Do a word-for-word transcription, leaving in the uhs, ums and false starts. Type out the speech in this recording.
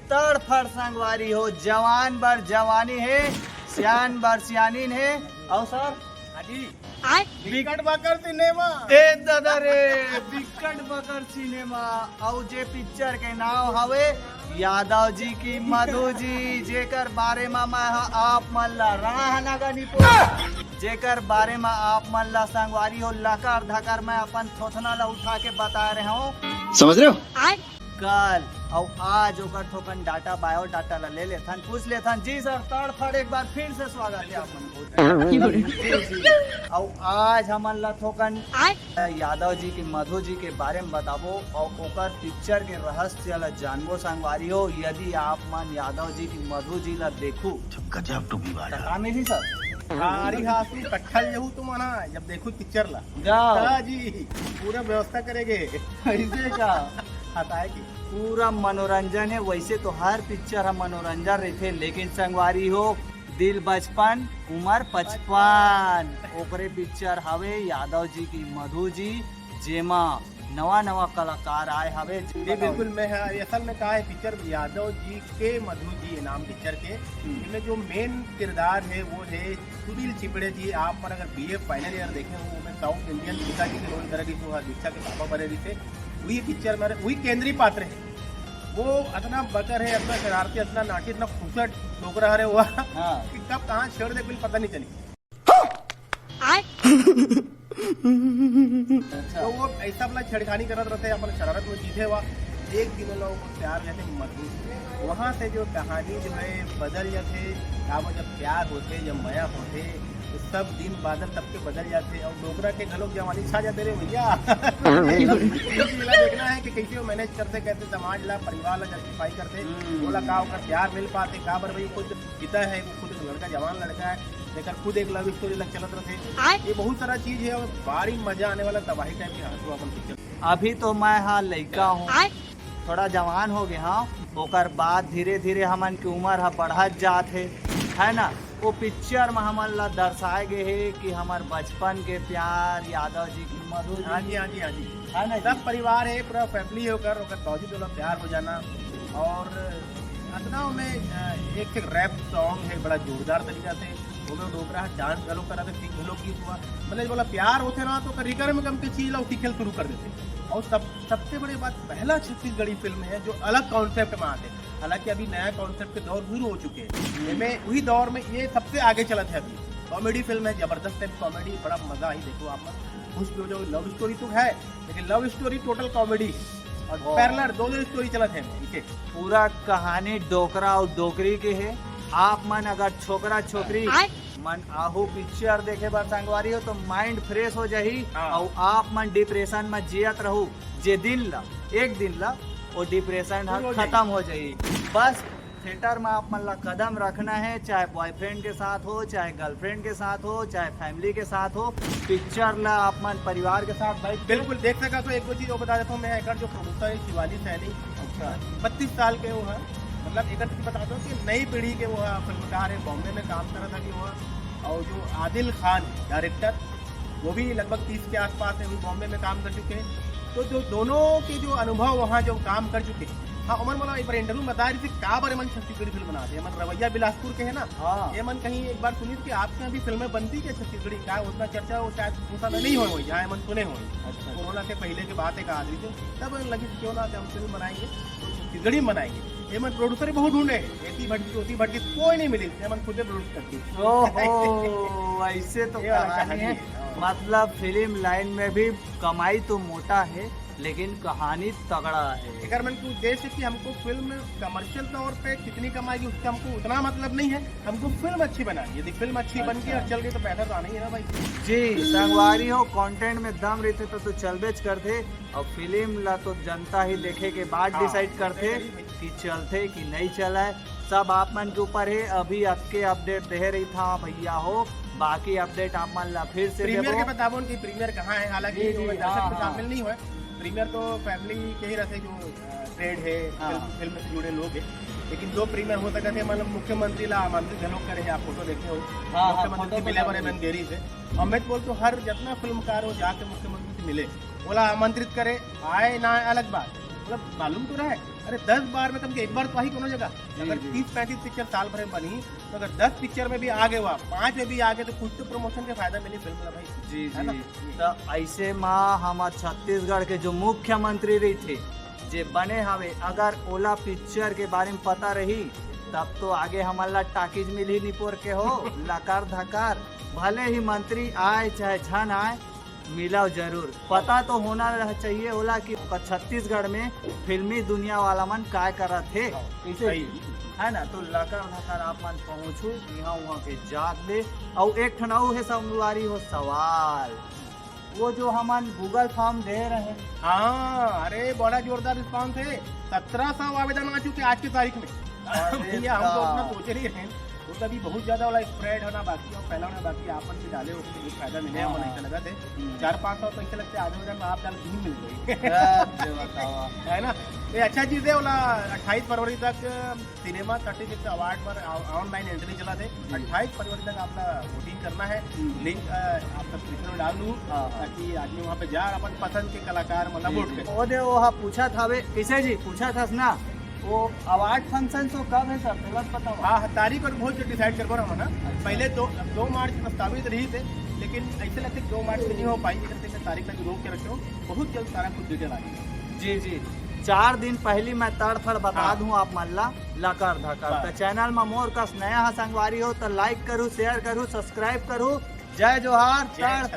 तड़फड़ संगवारी हो, जवान बर जवानी हे, सियान बर सियानीन हे। अउ सर, हाँ जी। विकट बकर सिनेमा। ए दादा रे, विकट बकर सिनेमा। अउ जे पिक्चर के नाम हवे यादव जी की मधु जी, जेकर बारे म मैं ह आप मन ला राह नगा निपो, जेकर बारे म आप मन ला संगवारी हो लकर धकर मैं अपन थोथना ला उठा के बता रहे हूँ। समझ रहे हो? कल अउ आज ओकर थोकन डाटा, बायोडाटा ला ले लेथन, पूछ लेथन। जी सर, तड़फड़ एक बार फिर से स्वागत है आप मन को। अउ आज हमन ला थोकन यादव जी की मधु जी के बारे में बताबो अउ ओकर पिक्चर के रहस्य ला जानबो संगवारी हो। यदि आप मन यादव जी की मधु जी ला देखू, गजब टू बी त का मिली सर? हारी हासू कट्ठल जहू तुम ना, जब देखू पिक्चर ला। जाओ। हाँ जी, पूरा व्यवस्था करेंगे। ऐसे का? हटाए की। पूरा मनोरंजन है। वैसे तो हर पिक्चर ह मनोरंजन रहिथे, लेकिन संगवारी हो, दिल बचपन, उम्र पचपन, ओकरे पिक्चर हवे यादव जी की मधु जी, जेमा नवा नवा कलाकार आए हवे। जी बिल्कुल। मैं, हाँ, असल में का है, पिक्चर यादव जी के मधु जी ये नाम पिक्चर के, इनमें जो मेन किरदार है वो है सुनील चिपड़े जी। आप मन अगर बीए फाइनल ईयर देखे हो, वो में साउथ इंडियन पिताजी के रोल करे रहिस, वो दीक्षा के पापा बने रहिस। वही पिक्चर में वही केंद्रीय पात्र है। वो अतना बकर है, अतना शरारती, अतना नाटी, अतना खुसट डोकरा हरे हुआ हाँ। कि कब कहाँ छेड़ दे, कुछ पता नहीं चली। अच्छा। तो वो ऐसा वाला छेड़खानी करत रहते, अपन शरारत में जीते हुआ। एक दिन लोग प्यार जाते मधु, वहाँ से जो कहानी जो है बदल जाते। का वो जब प्यार होते, जब मया होते, तो सब दिन बादल सबके बदल जाते। और डोकरा के घलोक जवानी छा जाते रे भैया। इनकी लीला देखना है कि कैसे वो मैनेज करते, कैसे समाज ला, परिवार ला जस्टिफाई करते। हम्म। बोला का ओकर प्यार मिल पाते, का बर भाई खुद पिता है, वो खुद एक लड़का, जवान लड़का है, लेकिन खुद एक लव स्टोरी लग चलत रहते। ये बहुत सारा चीज है और भारी मजा आने वाला, तबाही टाइप के हंसू अपन पिक्चर। अभी तो मैं हा लइका हूँ, थोड़ा जवान हो गया हूँ, ओकर बाद धीरे धीरे हमन की उम्र हा बढ़त जात है, है ना? वो पिक्चर में हमन ला दर्शाए गए है कि हमार बचपन के प्यार, यादव जी की मधु जी, हाँ जी, हाँ जी, हाँ जी। है ना जी? सब परिवार है, पूरा फैमिली है ओकर, ओकर बावजूद ओला प्यार हो जाना। और अतना में अ, एक एक रैप सॉन्ग है, बड़ा जोरदार तरीका से। ओमे डोकरा डांस घलो करा थे, सीख घलो की हुआ। मतलब बोला प्यार होते ना तो ओकर रिकर में कम के चीज ला सीखे शुरू कर देते। और सब सबसे बड़ी बात, पहला छत्तीसगढ़ी फिल्म है जो अलग कॉन्सेप्ट में आते। हालांकि अभी नया कॉन्सेप्ट के दौर शुरू हो चुके हैं, इनमें वही दौर में ये सबसे आगे चलत है अभी। कॉमेडी फिल्म है, जबरदस्त है कॉमेडी, बड़ा मजा आई। देखो आप, खुश भी हो जाओ। लव स्टोरी तो है, लेकिन लव स्टोरी टोटल कॉमेडी और वाह। पैरेलल दो दो स्टोरी चलत है इनके। पूरा कहानी डोकरा अउ डोकरी के है। आप मन अगर छोकरा छोकरी मन आहू पिक्चर देखे बर संगवारी हो तो माइंड फ्रेश हो जाही हाँ। अउ आप मन डिप्रेशन में जियत रहू। जे दिन ला, एक दिन ला वो डिप्रेशन ह दूर हो जाही। खत्म हो जाही। बस थिएटर में आप मन ला कदम रखना है, चाहे बॉयफ्रेंड के साथ हो, चाहे गर्लफ्रेंड के साथ हो, चाहे फैमिली के साथ हो। पिक्चर ला आप मन परिवार के साथ बैठ के बिल्कुल देख सका। तो एक दो चीज और बता देता हूँ मैं, एकर जो प्रोड्यूसर है शिवाली सैनी, अच्छा। बत्तीस साल के वो है। मतलब एक चीज बता दो कि नई पीढ़ी के वो है, फिल्मकार है, बॉम्बे में काम कर रहा था कि वो है। और जो आदिल खान डायरेक्टर, वो भी लगभग तीस के आसपास है, वो बॉम्बे में काम कर चुके हैं। तो जो दोनों के जो अनुभव वहाँ जो काम कर चुके हैं, हाँ, उमन मोला एक बार इंटरव्यू में बता रही थी, का बारे मन छत्तीसगढ़ी फिल्म बनाते हैं, मन रवैया बिलासपुर के है ना, हाँ। ये मन कहीं एक बार सुनी कि आपके यहाँ भी फिल्में बनती क्या छत्तीसगढ़ी? का उतना चर्चा वो शायद वो समय नहीं हो, यहाँ मन सुने हो। अच्छा। कोरोना से पहले की बात है, कहा दी थी, तब लगी कि क्यों ना हम फिल्म बनाएंगे, तो छत्तीसगढ़ी में बनाएंगे। ये मन प्रोड्यूसर बहुत ढूंढे, ऐसी भटकी, ओसी भटकी, कोई नहीं मिली, ये मन खुद प्रोड्यूस करती। ओहो, ऐसे तो ये वाला कहानी कहानी है। है, हाँ। मतलब फिल्म लाइन में भी कमाई तो मोटा है, लेकिन कहानी तगड़ा है। एकर मन के उद्देश्य कि हमको फिल्म कमर्शियल तौर पे कितनी कमाएगी, उससे हमको उतना मतलब नहीं है, हमको फिल्म अच्छी बनानी है। यदि फिल्म अच्छी बन गई अच्छा। और चल गई तो पैसा तो आना ही है ना भाई। जी, संगवारी हो, कंटेंट में दम रहिथे तो, तो चलबेच करथे, और फिल्म ला तो जनता ही देखे के बाद हाँ, डिसाइड करथे सही, सही। कि चलथे कि नहीं चले, सब आप मन के ऊपर है। अभी आपके अपडेट दे रही था भैया हो, बाकी अपडेट आप मन ला फिर से प्रीमियर देबो। के बताबो कि प्रीमियर कहाँ है, हालांकि जी, जी, वो दर्शक हाँ, में हाँ। शामिल नहीं हुआ है। प्रीमियर तो फैमिली के ही रहते, जो अ, ट्रेड है, हाँ। फिल्म, फिल्म से जुड़े लोग हैं। लेकिन दो प्रीमियर हो सकते हैं, मतलब मुख्यमंत्री ला आमंत्रित घलो करे हैं, आप फोटो देखे हो, हाँ, हाँ, मुख्यमंत्री फोटो से तो मिले लगा बड़े हुआ है। मन गेरी से। और मैं तो बोलता हूँ हर जितना फिल्मकार हो जाके मुख्यमंत्री से मिले, बोला आमंत्रित करे, आए ना आए अलग बात, मतलब मालूम तो रहे। अरे, दस बार में कम के एक बार तो आही कोनो जगह। अगर तीस पैंतीस पिक्चर साल भर में बनी, तो अगर दस पिक्चर में भी आ गए, वहाँ पाँच में भी आ गए, तो कुछ तो प्रमोशन के फायदा मिली फिल्म ला भाई। जी है ना? जी। तो ऐसे मा हमर छत्तीसगढ़ के जो मुख्यमंत्री रहिथे, जे बने हवे, अगर ओला पिक्चर के बारे में पता रही, तब तो आगे हमन ला टाकीज मिलही निपोर के हो। लकार धकार, भले ही मंत्री आए चाहे झन आए, मिलाव जरूर। पता तो होना रह चाहिए ओला कि ओकर छत्तीसगढ़ में फिल्मी दुनिया वाला मन काय करत हे, कैसे सही। है ना। तो लकर धकर आप मन पहुँचू यहाँ वहाँ के जात ले। अउ एक ठन अउ हे संगवारी हो सवाल, वो जो हमन गूगल फॉर्म दे रहे हैं। हाँ, अरे, बड़ा जोरदार रिस्पांस है। सत्रह सौ आवेदन आ चुके आज की तारीख में। अरे भैया, हम तो वाह। अपना सोचे नहीं रहे। वो तो अभी बहुत ज्यादा वाला स्प्रेड होना बाकी है, फैलाना बाकी है। आपन से डाले हो तो बहुत फायदा मिले, हाँ। हमन ऐसा लगा थे। हम्म। चार पाँच सौ तो ऐसे लगते आधे आवेदन में आप डाल के ही मिल गई। गजब बतावा। है ना? ये अच्छा चीज है, वाला अट्ठाईस फरवरी तक सिनेमा थर्टी सिक्स अवार्ड पर ऑनलाइन एंट्री चला थे। अट्ठाईस फरवरी तक आपका वोटिंग करना है। हम्म। लिंक आप सब डिस्क्रिप्शन में डाल दूँ, हाँ, हाँ। ताकि आदमी वहाँ पे जा और अपन पसंद के कलाकार मतलब जी, वोट जी। करे। ओ दे, वो हा पूछा था बे, कैसे जी, पूछा था ना, वो अवार्ड फंक्शन सो कब है सर, तुरंत बताओ। हाँ, हाँ, तारीख और बहुत जल्द डिसाइड कर रहा हूँ ना। पहले दो दो मार्च प्रस्तावित रही थे, लेकिन ऐसे लगते दो मार्च में नहीं हो पाई, इधर से तारीख तक रोक के रखे हो। बहुत जल्द सारा कुछ डिटेल आ जाएगा। जी जी, चार दिन पहली मैं तड़फड़ बता हाँ। दूं आप मन ला लकर धकर। हाँ। तो चैनल में मोर कस नया हा संगवारी हो तो लाइक करू, शेयर करू, सब्सक्राइब करू। जय जोहार, जय तड़फड़।